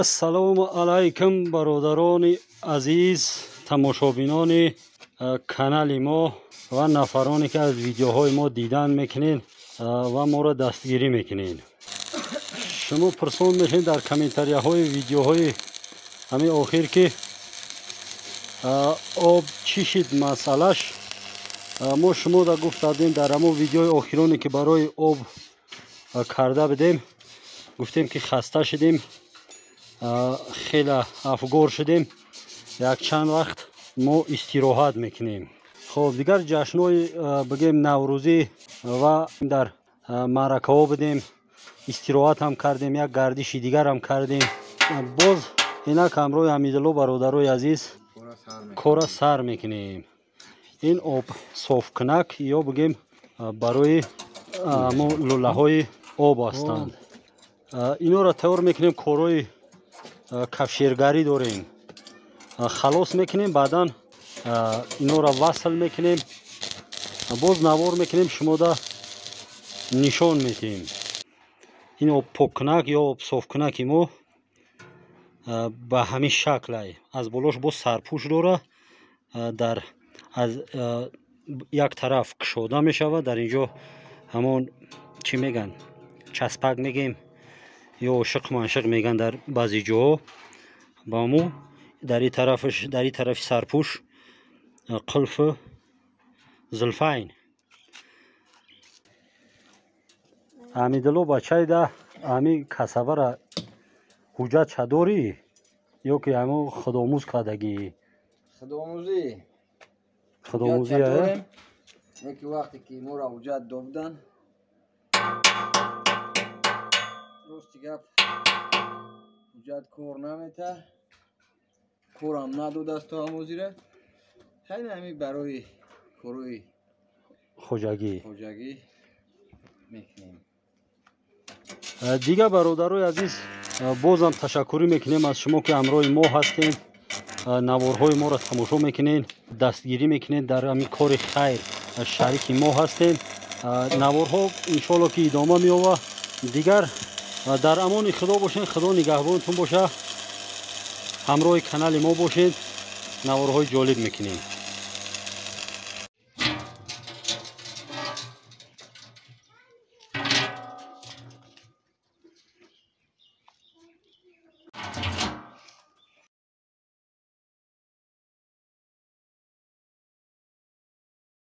Ассалому алайкум, бародарони азиз, тамошобинони канали мо ва нафароне ки аз видеоҳои мо дидан мекунед ва моро дастгирӣ мекунед. Шумо пурсон мешавед дар комментарияҳои видеоҳои ҳамин охир, ки об чӣ шид масъалаш. Мо шумо да гуфтадем, дар ҳамон видеои охироне ки барои об карда будем, гуфтем ки хаста шудем, хеле афгор шудем, якчанд вақт мо истироҳат мекунем. Хоб, дигар ҷашнҳои, бигем, наврӯзӣ ва дар маъракаҳо будем, истироҳат ҳам кардем, як гардиши дигарам кардем. Боз инак ҳамроҳи Ҳамидулло, бародарои азиз, кора сар мекунем. Ин об софкунак ё бигем барои мо лӯлаҳои об ҳастанд. Инҳоро тайёр мекунем, корҳои кафшергарӣ дорем, халос мекунем, баъдан инҳоро васл мекунем, боз навор мекунем, шумода нишон медиҳем. Ин обпоккунак ё обсофкунаки мо ба ҳамин шаклай, аз болош боз сарпӯш дора, дар аз як тараф кушода мешавад. Дар ин ҷо ҳамон чӣ меган, часпак мегем ё ошиқ маншиқ меган дар баъзе ҷоҳо ба мо. Дар ин тарафаш, дар ин тарафи сарпӯш қулфу зулфайн. Ҳамидулло, бачайда ҳами касабара ҳуҷҷат дорӣ ё ки ҳамо худомӯз кардагӣ? Худомӯзӣ. Худомӯзӣ. Яки вақте ки моро ҳуҷҷат добудан, рости гап, ҳуҷҷат кор намета, корам надодааст то ҳамозира. Хайр, ҳами барои корои хоҷагӣ хоҷагӣ мекунем. Дигар, бародарои азиз, бозам ташаккурӣ мекунем аз шумо, ки ҳамроҳи мо ҳастем, наворҳои моро тамошо мекунед, дастгирӣ мекунед, дар ҳамин кори хайр шарики мо ҳастем. Наворҳо иншоалло ки идома меёбад. Дигар дар амони худо бошед, худо нигаҳбонтон боша, ҳамроҳи канали мо бошед, наворҳои ҷолиб мекунем.